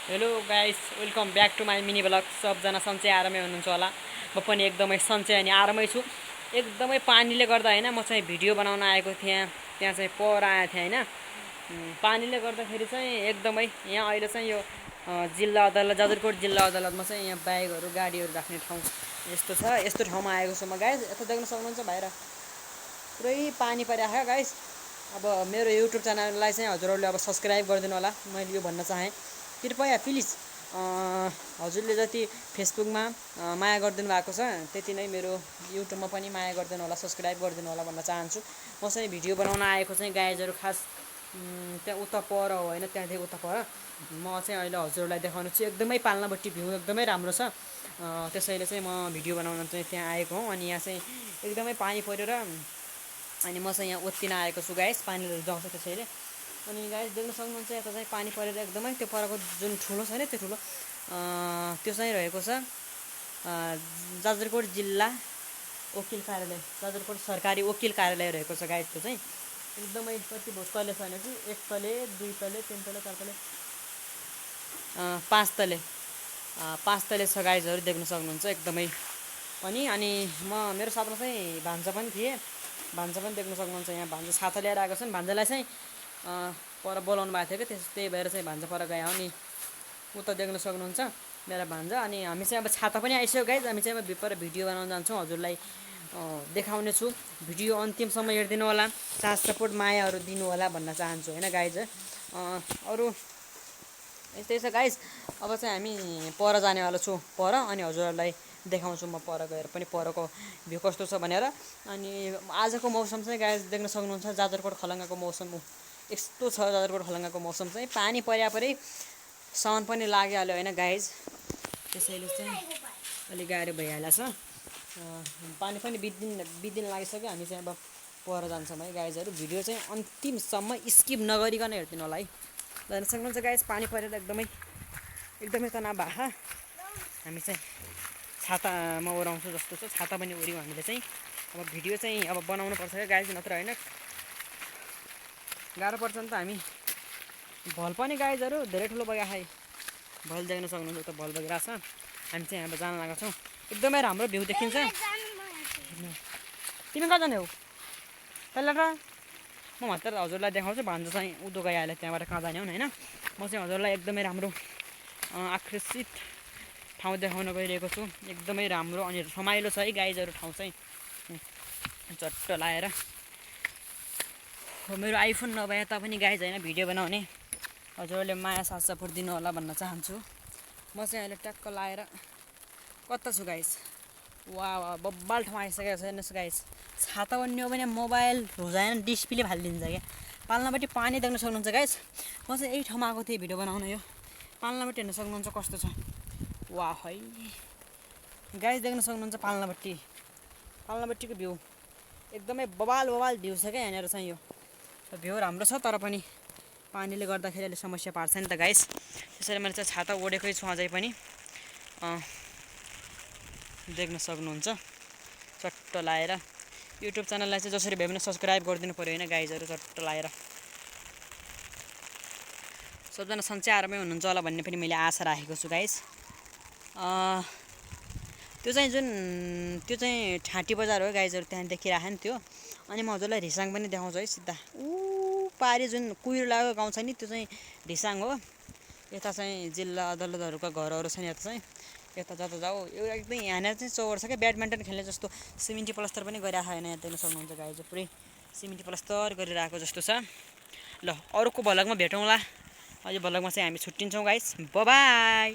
Hello guys, welcome back to my mini blog. सबजना सन्चै आरामै हुनुहुन्छ होला। म पनि एकदमै सन्चै अनि आरामै छु। एकदमै पानीले गर्दा होइन, म चाहिँ भिडियो बनाउन आएको थिएँ। त्यहाँ चाहिँ पर आएको थिएँ होइन। पानीले गर्दाखेरि चाहिँ एकदमै यहाँ अहिले चाहिँ यो जिल्ला अदालत, जाजरकोट जिल्ला अदालतमा चाहिँ यहाँ बाइकहरू गाडीहरू राख्ने ठाउँ यस्तो छ। यस्तो ठाउँमा आएको छु म गाइस। यता देख्न सक्नुहुन्छ बाहिर पुरै पानी परिरहेको गाइस। अब मेरो युट्युब च्यानललाई चाहिँ हजुरहरूले अब सब्सक्राइब गरिदिनु होला। मैले यो भन्न चाहेँ, कृपया प्लिज। हजुरले जति फेसबुकमा माया गरिदिनु भएको छ, त्यति नै मेरो युट्युबमा पनि माया गरिदिनु होला, सब्सक्राइब गरिदिनु होला भन्न चाहन्छु। म चाहिँ भिडियो बनाउन आएको चाहिँ गाइजहरू खास त्यहाँ उता पर हो होइन, त्यहाँदेखि उता पर म चाहिँ अहिले हजुरहरूलाई देखाउनु छु। एकदमै पाल्नाबट्टी भ्यू एकदमै राम्रो छ। त्यसैले चाहिँ म भिडियो बनाउन चाहिँ त्यहाँ आएको हुँ। अनि यहाँ चाहिँ एकदमै पानी परेर अनि म चाहिँ यहाँ उत्तिन आएको छु गाइस। पानीहरू जाउँछ त्यसैले। अनि गाइस देख्न सक्नुहुन्छ यता चाहिँ पानी परेर एकदमै त्यो परको जुन ठुलो छ नि, त्यो ठुलो त्यो चाहिँ रहेको छ जाजरकोट जिल्ला वकिल कार्यालय, जाजरकोट सरकारी वकिल कार्यालय रहेको छ गाइस। त्यो चाहिँ एकदमै कति तले छैन कि 1 तले 2 तले 3 तले 4 तले 5 तले 5 तले छ गाइजहरू, देख्न सक्नुहुन्छ एकदमै पनि। अनि मेरो साथमा चाहिँ भान्जा पनि थिए। भान्जा पनि देख्न सक्नुहुन्छ, यहाँ भान्जा छाता ल्याएर आएको छन्। भान्जालाई चाहिँ पर बोलाउनु भएको थियो कि त्यही भएर चाहिँ भान्जा पर गयो। अनि उता देख्न सक्नुहुन्छ मेरा भान्जा। अनि हामी चाहिँ अब छाता पनि आइसक्यो गाइज। हामी चाहिँ अब पर भिडियो बनाउन जान्छौँ। हजुरलाई देखाउने छु। भिडियो अन्तिमसम्म हेरिदिनु होला, साथ सपोर्ट मायाहरू दिनु होला भन्न चाहन्छु होइन गाइज। अरू यस्तै छ गाइज। अब चाहिँ हामी पर जानेवाला छु पर, अनि हजुरहरूलाई देखाउँछु म पर गएर पनि परको भ्यू कस्तो छ भनेर। अनि आजको मौसम चाहिँ गाइज देख्न सक्नुहुन्छ जाजरकोट खलङ्गाको मौसम यस्तो छ। जाजरकोट खलङ्गाको मौसम चाहिँ पानी परे साउन पनि लागिहाल्यो होइन गाइज। त्यसैले चाहिँ अलिक गाह्रो भइहाल्छ। पानी पनि बित्दिन लागिसक्यो। हामी चाहिँ अब पर जान्छौँ है गाइजहरू। भिडियो चाहिँ अन्तिमसम्म स्किप नगरिकन हेरिदिनु होला है। हेर्न सक्नुहुन्छ गाइज, पानी परेर एकदमै तनाव भए। हामी चाहिँ छातामा ओराउँछौँ जस्तो छ। छाता पनि ओऱ्यौँ हामीले चाहिँ। अब भिडियो चाहिँ अब बनाउनु पर्छ क्या गाइज, नत्र होइन गाह्रो पर्छ नि त। हामी भल पनि गाइजहरू धेरै ठुलो बगिरहेको छ। भल देख्न सक्नुहुन्छ, उता भल बगिरहेको छ। हामी चाहिँ अब जान लागेको छौँ। एकदमै राम्रो भ्यू देखिन्छ। तिमी कहाँ जाने हो पहिला र? म मात्र हजुरलाई देखाउँछु। भान्जा चाहिँ उँधो गइहाल्यो, त्यहाँबाट कहाँ जाने हो होइन। म चाहिँ हजुरलाई एकदमै राम्रो आकर्षित ठाउँ देखाउन गइरहेको छु। एकदमै राम्रो अनि रमाइलो छ है गाइजहरू ठाउँ चाहिँ। चट्ट लाएर मेरो आइफोन नभए तापनि गाइज होइन, भिडियो बनाउने हजुरहरूले माया साथ सपोर्ट दिनु होला भन्न चाहन्छु। म चाहिँ अहिले ट्याक्क लाएर कता छु गाइज? वा बब्बाल ठाउँ आइसकेको छ हेर्नुहोस् गाइज। छाता बन्यो भने मोबाइल रोजाएन डिस्प्ले फालिदिन्छ क्या। पाल्नापट्टि पानी देख्न सक्नुहुन्छ गाइज। म चाहिँ यही ठाउँमा आएको थिएँ भिडियो बनाउन। यो पाल्नापट्टि हेर्न सक्नुहुन्छ कस्तो छ। वाह है गाइज, देख्न सक्नुहुन्छ पाल्नापट्टिको भ्यू एकदमै बबाल भ्यू छ क्या यहाँनिर चाहिँ। यो भ्यू राम्रो छ, तर पनि पानीले गर्दाखेरि अहिले समस्या पार्छ नि त गाइस। त्यसैले मैले चाहिँ छाता ओढेकै छु अझै पनि। देख्न सक्नुहुन्छ चट्ट लाएर। युट्युब च्यानललाई चाहिँ जसरी भए पनि सब्सक्राइब गरिदिनु पऱ्यो होइन गाइजहरू। चट्ट लाएर सबजना सन्चै आरामै हुनुहुन्छ होला भन्ने पनि मैले आशा राखेको छु गाइस। त्यो चाहिँ ठाँटी बजार हो गाइजहरू, त्यहाँ देखिरहेको नि त्यो। अनि म हजुरलाई रिसाङ पनि देखाउँछु है सिधा। पारि जुन कुहिरो लागेको गाउँ छ नि, त्यो चाहिँ रिसाङ हो। यता चाहिँ जिल्ला अदालतहरूका घरहरू छन्। यता चाहिँ यता जता जाऊ यो एकदमै यहाँनिर चाहिँ चौर छ क्या। ब्याडमिन्टन खेल्ने जस्तो सिमेन्टी प्लस्तर पनि गरिरहेको छैन। यहाँ देख्न सक्नुहुन्छ गाइज, पुरै सिमेन्टी प्लस्तर गरिरहेको जस्तो छ। ल अरूको भ्लगमा भेटौँला। अहिले भ्लगमा चाहिँ हामी छुट्टिन्छौँ गाइस। Bye bye.